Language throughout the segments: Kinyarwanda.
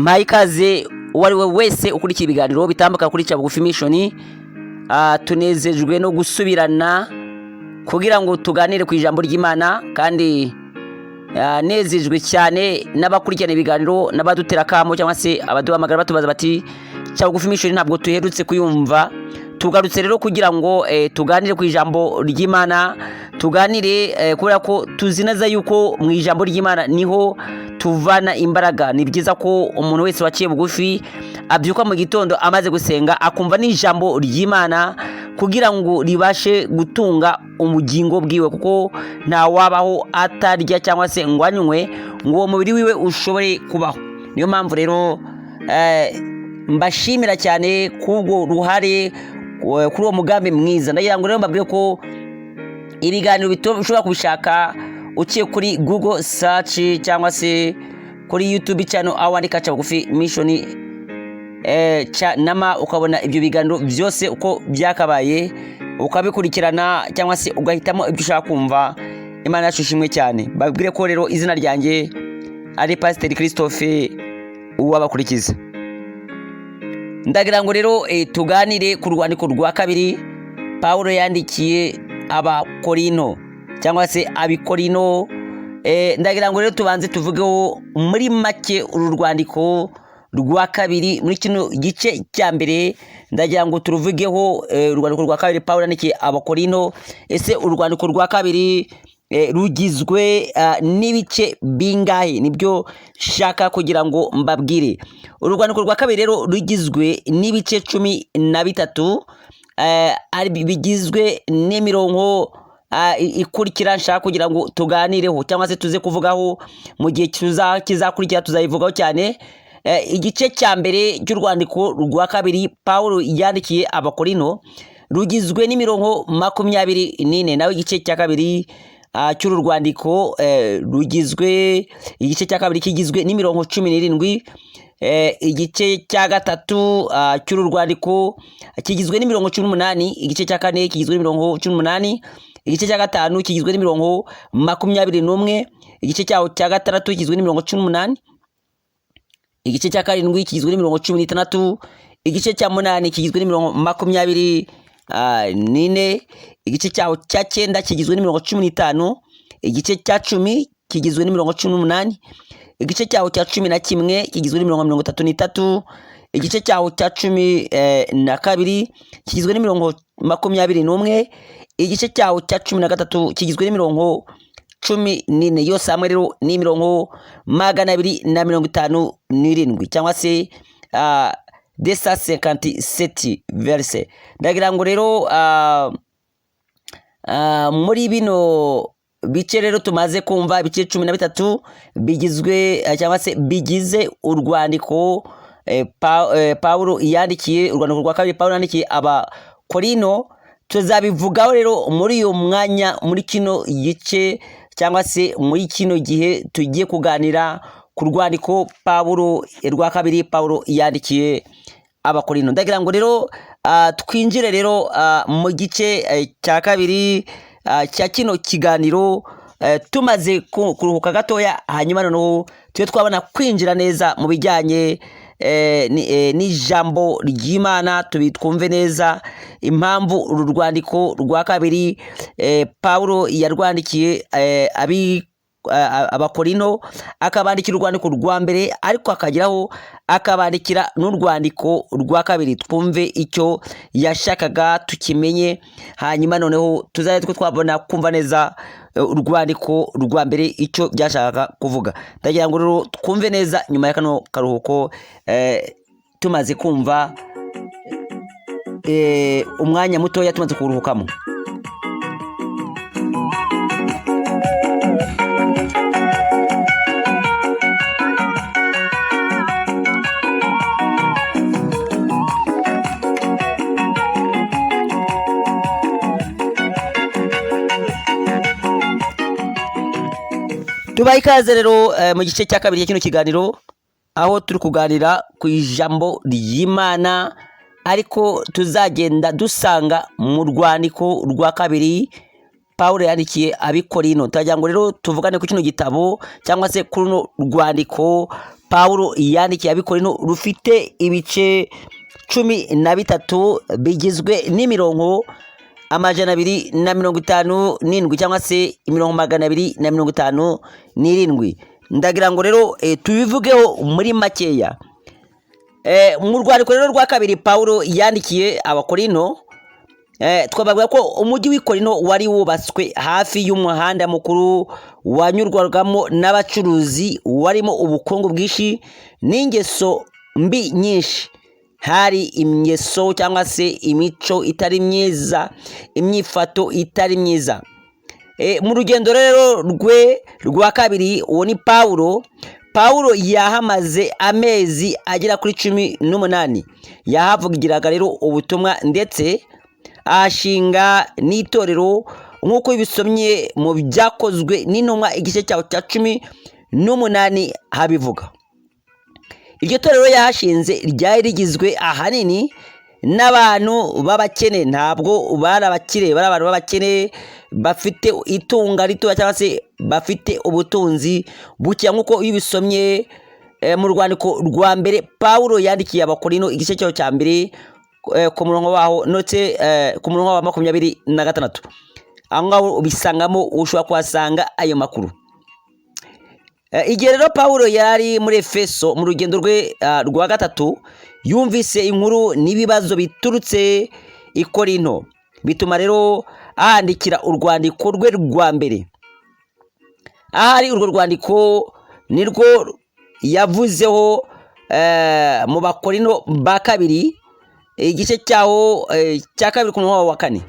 Mpaye ikaze uwo ari we wese ukurikiye ibiganiro bitambuka kuri Ca Bugufi Mission. Tunezejwe no gusubirana kugira ngo tuganire ku ijambo ry'Imana, kandi nezejwe cyane n'abakurikirana ibiganiro n'abadutera akamo cyangwa se abaduhamagara batubaza bati: "Ca Bugufi Mission ntabwo tuherutse kuyumva." Tugarutse rero kugira ngo tuganire ku ijambo ry'Imana, tuganire kubera ko tuzi neza yuko mu ijambo ry'Imana niho tuvana imbaraga. Ni byiza ko umuntu wese waciye bugufi abyuka mu gitondo amaze gusenga, akumva n'ijambo ry'Imana kugira ngo ribashe gutunga ubugingo bwiwe, kuko ntawabaho atarya cyangwa se ngo anywe ngo uwo mubiri wiwe ushobore kubaho. Niyo mpamvu rero mbashimira cyane k'ubwo ruhare kuri uwo mugambi mwiza. Ndagira ngo rero mbabwire ko ibiganiro ushobora kubishaka uciye kuri Google search cyangwa se kuri YouTube channel, aho wandika Ca Bugufi Mission nama, ukabona ibyo biganiro byose uko byakabaye, ukabikurikirana cyangwa se ugahitamo ibyo ushaka kumva. Imana yacu ishimwe cyane. Babwire ko rero izina ryanjye ari Pasiteri Christophe Uwabakurikiza. Ndagira ngo rero tuganire ku rwandiko rwa kabiri Pawulo yandikiye Abakorino cyangwa se Abikorino. Ndagira ngo rero tubanze tuvugeho muri make uru rwandiko rwa kabiri muri kino gice cya mbere. Ndagira ngo turuvugeho, urwandiko rwa kabiri Pawulo yandikiye Abakorino. Ese urwandiko rwa kabiri rugizwe n'ibice bingahe? Nibyo nshaka kugira ngo mbabwire. Uru rwandiko rwa kabiri rero rugizwe n'ibice 13, ari bigizwe n'imirongo ikurikira nshaka kugira ngo tuganireho cyangwa se tuze kuvugaho mu gihe kizakurikira, tuzayivugaho cyane. Igice cya mbere cy'urwandiko rwa kabiri Pawulo yandikiye Abakorino rugizwe n'imirongo 24. Naho igice cya kabiri cy'uru rwandiko rugizwe, igice cya kabiri kigizwe n'imirongo 17. Igice cya gatatu cy'uru rwandiko kigizwe n'imirongo 18. Igice cya kane kigizwe n'imirongo 18. Igice cya gatanu kigizwe n'imirongo 21. Igice cyaho cya gatandatu kigizwe n'imirongo 18. Igice cya karindwi kigizwe n'imirongo 16. Igice cya munani kigizwe n'imirongo 24. Igice cyaho cya cyenda kigizwe n'imirongo 15. Igice cya 10 kigizwe n'imirongo 18. Igice cyaho cya 11 kigizwe n'imirongo 33. Igice cyaho cya 12 kigizwe n'imirongo 21. Igice cyaho cya 13 kigizwe n'imirongo 14. Yose hamwe rero ni imirongo 257 cyangwa se 257 versets. Ndagira ngo rero muri bino bice rero tumaze kumva, ibice 13 bigizwe cyangwa se bigize urwandiko Pawulo yandikiye, urwandiko rwa kabiri Pawulo yandikiye Abakorino, tuzabivugaho rero muri uyu mwanya, muri kino gice cyangwa se muri kino gihe tugiye kuganira ku rwandiko Pawulo rwa kabiri Pawulo yandikiye Abakorino. Ndagira ngo rero twinjire rero mu gice cya kabiri cya kino kiganiro tumaze kuruhuka gatoya, hanyuma noneho tube twabona kwinjira neza mu bijyanye n'ijambo ry'Imana, twumve neza impamvu uru rwandiko rwa kabiri Pawulo yarwandikiye Abakorino, akabandikira urwandiko rwa mbere, ariko akageraho akabandikira n'urwandiko rwa kabiri. Twumve icyo yashakaga, tukimenye, hanyuma noneho tuzajye twe twabona kumva neza urwandiko rwa mbere icyo byashakaga kuvuga. Ndagira ngo rero twumve neza nyuma ya kano karuhuko, tumaze kumva umwanya mutoya tumaze kuruhukamo. Tubaye ikaze rero mu gice cya kabiri cya kino kiganiro, aho turi kuganira ku ijambo ry'Imana, ariko tuzagenda dusanga mu rwandiko rwa kabiri Pawulo yandikiye Abikorino. Turagira ngo rero tuvugane ku kino gitabo cyangwa se kuri runo rwandiko Pawulo yandikiye Abakorinto rufite ibice 13 bigizwe n'imirongo 257 cyangwa se imirongo 257. Ndagira ngo rero tubivugeho muri makeya. Mu rwandiko rero rwa kabiri Pawulo yandikiye Abakorinto, twabavuga ko umujyi w'i Korinto wari wubatswe hafi y'umuhanda mukuru wanyurwagamo n'abacuruzi, warimo ubukungu bwinshi n'ingeso mbi nyinshi. Hari ingeso cyangwa se imico itari myiza, imyifato itari myiza. Mu rugendo rero rwe rwa kabiri, uwo ni Pawulo. Pawulo yahamaze amezi agera kuri 18. Yahavugiraga rero ubutumwa ndetse ahashinga n'itorero, nk'uko bisomye mu Byakozwe n'Intumwa igice cyaho cya 18 habivuga. Iryo torero yahashinze ryari rigizwe ahanini n'abantu b'abakene. Ntabwo bari abakire, bari abantu b'abakene bafite itunga ritoya cyangwa se bafite ubutunzi buke, nk'uko iyo ubisomye mu rwandiko rwa mbere Pawulo yandikiye Abakorinto igice cyaho cya mbere, ku murongo waho ndetse ku murongo wa 26, aho ngaho ubisangamo, ushobora kuhasanga ayo makuru. Igihe rero Pawulo yari muri Efeso mu rugendo rwe rwa gatatu, yumvise inkuru n'ibibazo biturutse i Korinto, bituma rero ahandikira urwandiko rwe rwa mbere. Ahari urwo rwandiko nirwo yavuzeho mu Bakorinto ba kabiri igice cyaho cya kabiri ku murongo wa 4.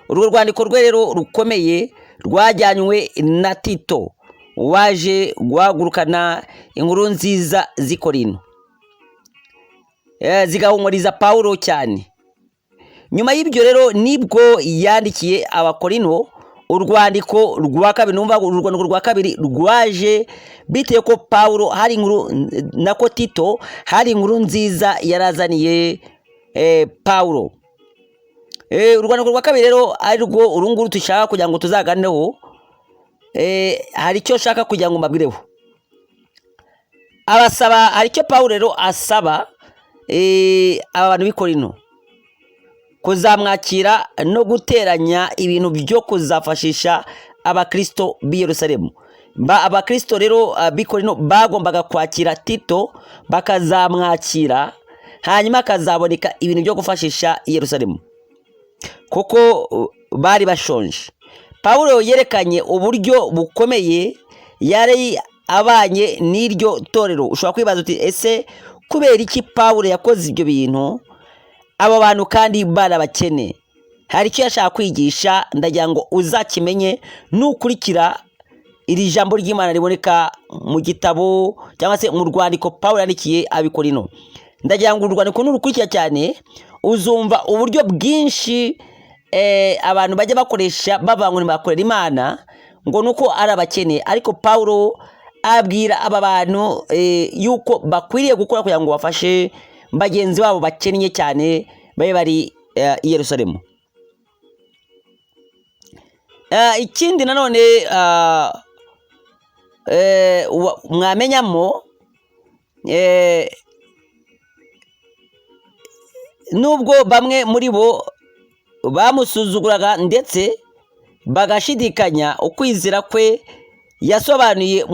Urwo rwandiko rwe rero rukomeye rwajyanywe na Tito, waje guhagurukana inkuru nziza z'i Korinto, zigahumuriza Pawulo cyane. Nyuma y'ibyo rero nibwo yandikiye Abakorinto urwandiko rwa kabiri. Numva uru rwandiko rwa kabiri rwaje bitewe ko Pawulo hari inkuru, nako Tito hari inkuru nziza yarazaniye Pawulo. Urwandiko rwa kabiri rero, ari rwo uru nguru dushaka kugira ngo tuzaganireho, hari icyo nshaka kugira ngo mbabwireho. Abasaba, hari icyo Pawulo rero asaba aba bantu b'i Korinto: kuzamwakira no guteranya ibintu byo kuzafashisha Abakristo b'i Yerusalemu. Abakristo rero b'i Korinto bagombaga kwakira Tito, bakazamwakira, hanyuma hakazaboneka ibintu byo gufashisha i Yerusalemu, kuko bari bashonje. Pawulo yerekanye uburyo bukomeye yari abanye n'iryo torero. Ushobora kwibaza uti: "Ese kubera iki Pawulo yakoze ibyo bintu, abo bantu kandi bari abakene?" Hari icyo yashaka kwigisha. Ndagira ngo uzakimenye nukurikira iri jambo ry'Imana riboneka mu gitabo cyangwa se mu rwandiko Pawulo yandikiye Abakorinto. Ndagira ngo uru rwandiko nurukurikira cyane, uzumva uburyo bwinshi abantu bajya bakoresha bavuga ngo ntibakorera Imana ngo nuko ari abakene, ariko Pawulo abwira aba bantu yuko bakwiriye gukora kugira ngo bafashe bagenzi babo bakennye cyane babe bari i Yerusalemu. Ikindi nanone mwamenyamo, nubwo bamwe muri bo bamusuzuguraga ndetse bagashidikanya ukwizera kwe, yasobanuye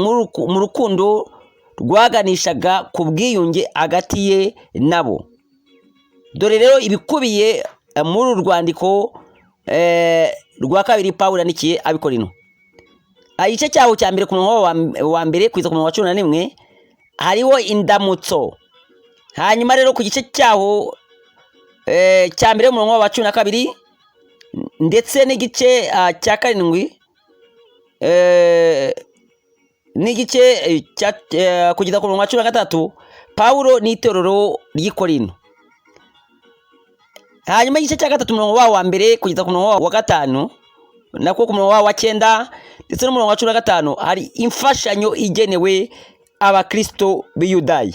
mu rukundo rwaganishaga ku bwiyunge hagati ye nabo. Dore rero ibikubiye muri uru rwandiko rwa kabiri Pawulo yandikiye Abakorinto. Igice cyaho cya mbere, ku murongo wa mbere kugeza ku murongo wa 11, hariho indamutso. Hanyuma rero ku gice cyaho cya mbere, umurongo wa 12 ndetse n'igice cya karindwi n'igice kugeza ku murongo wa 13, Pawulo n'itorero ry'i Korinto. Hanyuma igice cya gatatu, umurongo wawo wa mbere kugeza ku murongo wa gatanu, nako ku murongo wawo wa cyenda ndetse n'umurongo wa 15, hari imfashanyo igenewe Abakristo b'i Yudaya.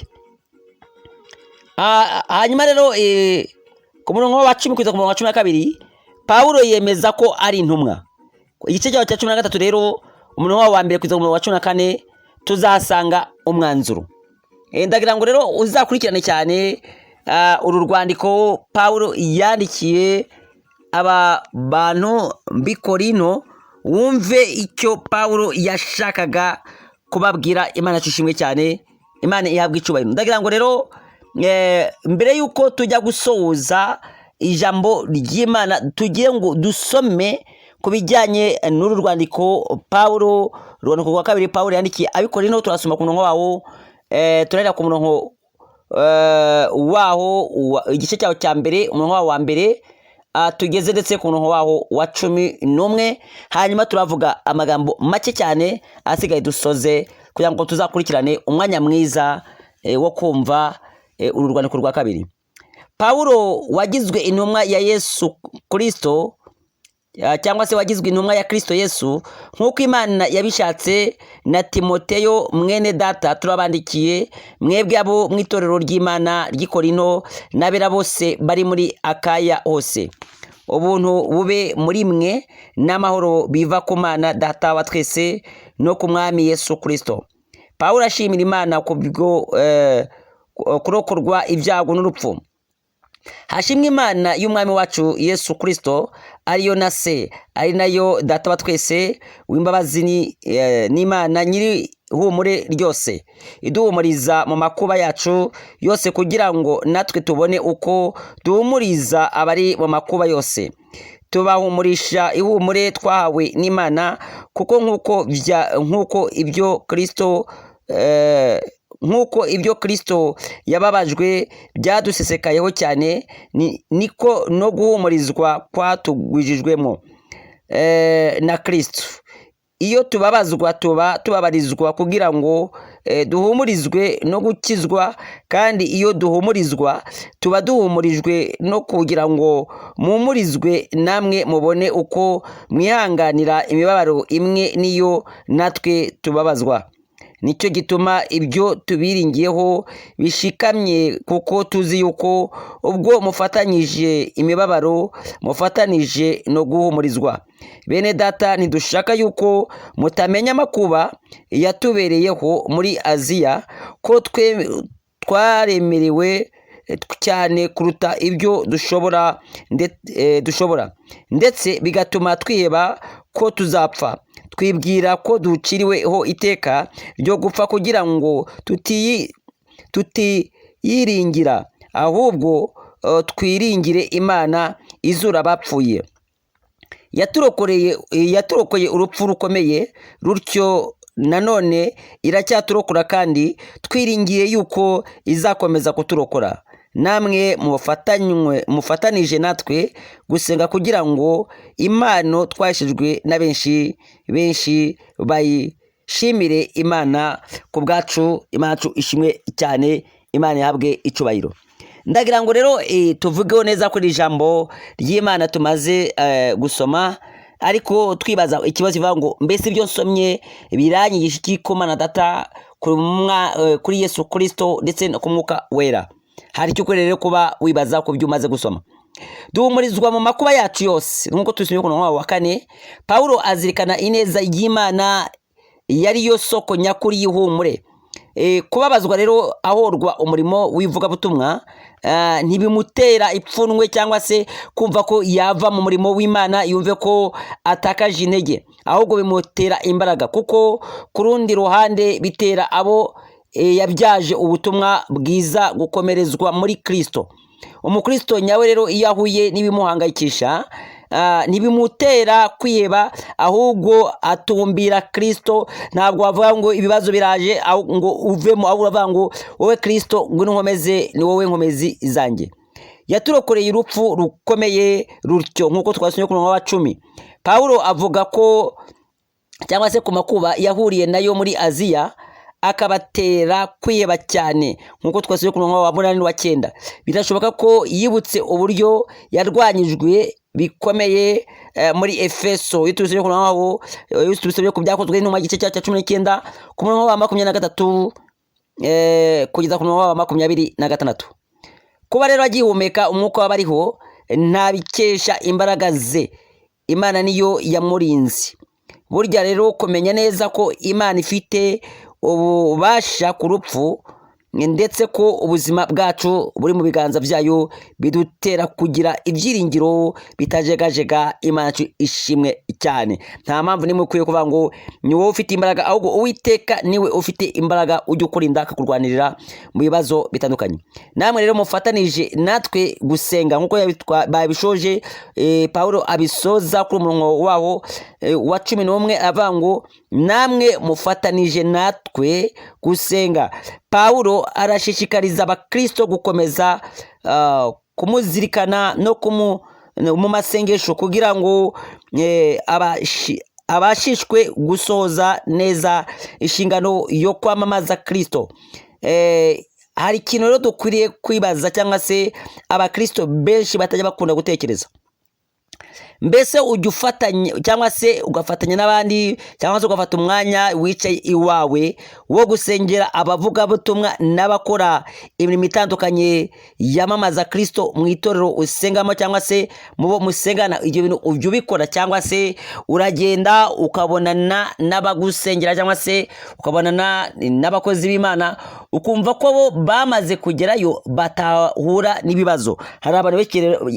Hanyuma rero ku murongo wa 10 kugeza ku murongo wa 12, Pawulo yemeza ko ari intumwa. Igice cyaho cya 13 rero, umurongo wa mbere kugeza ku murongo wa 14, tuzahasanga umwanzuro. Ndagira ngo rero uzakurikirane cyane uru rwandiko Pawulo yandikiye aba bantu b'i Korinto, wumve icyo Pawulo yashakaga kubabwira. Imana yacu ishimwe cyane, Imana ihabwa icyubahiro. Ndagira ngo rero mbere y'uko tujya gusoza ijambo ry'Imana, tugire ngo dusome ku bijyanye n'uru rwandiko Pawulo, urwandiko rwa kabiri Pawulo yandikiye ab'i Korinto. Turasoma ku murongo wawo, turahera ku murongo waho igice cyawo cya mbere, umurongo wawo wa mbere, tugeze ndetse ku murongo waho wa 11. Hanyuma turavuga amagambo make cyane asigaye dusoze, kugira ngo tuzakurikirane umwanya mwiza wo kumva uru rwandiko rwa kabiri. Pawulo wagizwe intumwa ya Yesu Kristo, cyangwa se wagizwe intumwa ya Kristo Yesu nk'uko Imana yabishatse, na Timoteyo mwene data, turabandikiye mwebwe abo mu itorero ry'Imana ry'i Korinto n'abera bose bari muri Akaya hose. Ubuntu bube muri mwe n'amahoro biva ku Mana Data wa twese no ku Mwami Yesu Kristo. Pawulo ashimira Imana kubwo kurokorwa ibyago n'urupfu. Hashimwe Imana y'Umwami wacu Yesu Kristo, ariyo na Se, ari nayo Data wa twese, w'imbabazi n'Imana nyiri humure ryose, iduhumuriza mu makuba yacu yose, kugira ngo natwe tubone uko duhumuriza abari mu makuba yose, tubahumurisha ihumure twahawe n'Imana. Kuko nk'uko ibyo Kristo yababajwe byadusesekayeho cyane, niko no guhumurizwa kwatugwijijwemo na Kristo. Iyo tubabazwa, tuba tubabarizwa kugira ngo duhumurizwe no gukizwa, kandi iyo duhumurizwa, tuba duhumurijwe no kugira ngo muhumurizwe namwe, mubone uko mwihanganira imibabaro imwe n'iyo natwe tubabazwa. Nicyo gituma ibyo tubiringiyeho bishikamye, kuko tuzi yuko ubwo mufatanyije imibabaro, mufatanije no guhumurizwa. Bene data, ntidushaka yuko mutamenya amakuba yatubereyeho muri Aziya, ko twe twaremerewe cyane kuruta ibyo dushobora, ndetse bigatuma twiheba ko tuzapfa. Twibwira ko duciriweho iteka ryo gupfa, kugira ngo tutiyiringira, ahubwo twiringire Imana izura abapfuye. Yaturokoye urupfu rukomeye rutyo, nanone iracyaturokora, kandi twiringiye yuko izakomeza kuturokora. Namwe mufatanije natwe gusenga, kugira ngo impano twaheshejwe na benshi benshi bayishimire Imana ku bwacu. Imana yacu ishimwe cyane, Imana ihabwe icubahiro. Ndagira ngo rero tuvugeho neza kuri iri jambo ry'Imana tumaze gusoma, ariko twibaza ikibazo kivuga ngo: mbese ibyo nsomye biranyigisha iki ku Mana Data, kuri Yesu Kristo ndetse no ku Mwuka Wera? Hari icyo ukwiriye rero kuba wibaza ku byo umaze gusoma. Duhumurizwa mu makuba yacu yose, nk'uko tubisomye ku murongo wa 4. Pawulo azirikana ineza y'Imana yari yo soko nyakuri y'ihumure. Kubabazwa rero ahorwa umurimo w'ivugabutumwa ntibimutera ipfunwe cyangwa se kumva ko yava mu murimo w'Imana, yumve ko atakaje intege, ahubwo bimutera imbaraga, kuko ku rundi ruhande bitera abo yabyaje ubutumwa bwiza gukomerezwa muri Kristo. Umukristo nyawe rero, iyo ahuye n'ibimuhangayikisha, ntibimutera kwiheba, ahubwo atumbira Kristo. Ntabwo wavuga ngo ibibazo biraje ngo uvemo, ahubwo uravuga ngo: "Wowe Kristo, ngwino nkomeze, ni wowe nkomezi zanjye." Yaturokoreye urupfu rukomeye rutyo, nk'uko twasomye ku murongo wa 10. Pawulo avuga ko cyangwa se ku makuba yahuriye nayo muri Aziya, akabatera kwiheba cyane, nk'uko twasomye ku murongo wa 8 wa 9. Birashoboka ko yibutse uburyo yarwanyijwe bikomeye muri Efeso, iyo tubisomye ku murongo wawo, iyo tubisomye ku Byakozwe n'Intumwa igice cya 19, ku murongo wa 23 kugeza ku murongo wa 26. Kuba rero agihumeka umwuka w'abariho, ntabikesha imbaraga ze, Imana niyo yamurinze. Burya rero kumenya neza ko Imana ifite ububasha ku rupfu. ndetse ko ubuzima bwacu buri mu biganza byayo, bidutera kugira ibyiringiro bitajegajega. Imana yacu ishimwe cyane. Nta mpamvu nimwe ukwiye kuvuga ngo ni wowe ufite imbaraga, ahubwo Uwiteka niwe ufite imbaraga, ujya ukurinda akakurwanirira mu bibazo bitandukanye. Namwe rero mufatanije natwe gusenga nk'uko babishoje. Pawulo abisoza kuri umurongo wawo wa 11, avuga ngo namwe mufatanije natwe gusenga. Pawulo arashishikariza abakristo gukomeza kumuzirikana no mu masengesho kugira ngo abashishwe gusohoza neza inshingano yo kwamamaza Kristo. Hari ikintu rero dukwiriye kwibaza, cyangwa se abakristo benshi batajya bakunda gutekereza. Mbese ujya ufatanya cyangwa se ugafatanya n'abandi, cyangwa se ugafata umwanya wicaye iwawe wo gusengera abavugabutumwa n'abakora imirimo itandukanye yamamaza Kristo mu itorero usengamo cyangwa se mu bo musengana? Ibyo bintu ujya ubikora, cyangwa se uragenda ukabonana n'abagusengera, cyangwa se ukabonana n'abakozi b'Imana, ukumva ko bo bamaze kugerayo batahura n'ibibazo? Hari abantu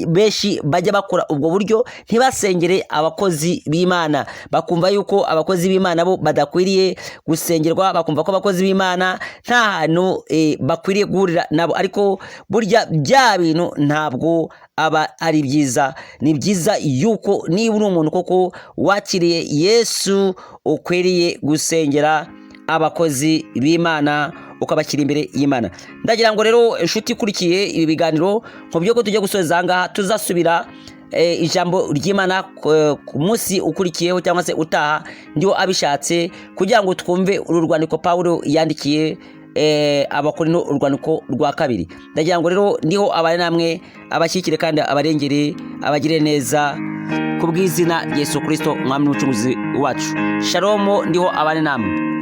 benshi bajya bakora ubwo buryo, ntibasengere abakozi b'Imana, bakumva yuko abakozi b'Imana bo badakwiriye gusengerwa, bakumva ko abakozi b'Imana nta hantu bakwiriye guhurira nabo. Ariko burya bya bintu ntabwo aba ari byiza. Ni byiza yuko niba uri umuntu koko wakiriye Yesu, ukwiriye gusengera abakozi b'Imana, ukabashyira imbere y'Imana. Ndagira ngo rero, inshuti ikurikiye ibi biganiro, mu byo ko tujya gusoza aha ngaha, tuzasubira ijambo ry'Imana ku munsi ukurikiyeho cyangwa se utaha, ndiho abishatse, kugira ngo twumve uru rwandiko Pawulo yandikiye Abakorinto, urwandiko rwa kabiri. Ndagira ngo rero ndiho abane namwe, abashyigikire kandi abarengere, abagire neza ku bw'izina Yesu Kirisito, Umwami n'Umucunguzi wacu. Shalomu, ndiho abane namwe.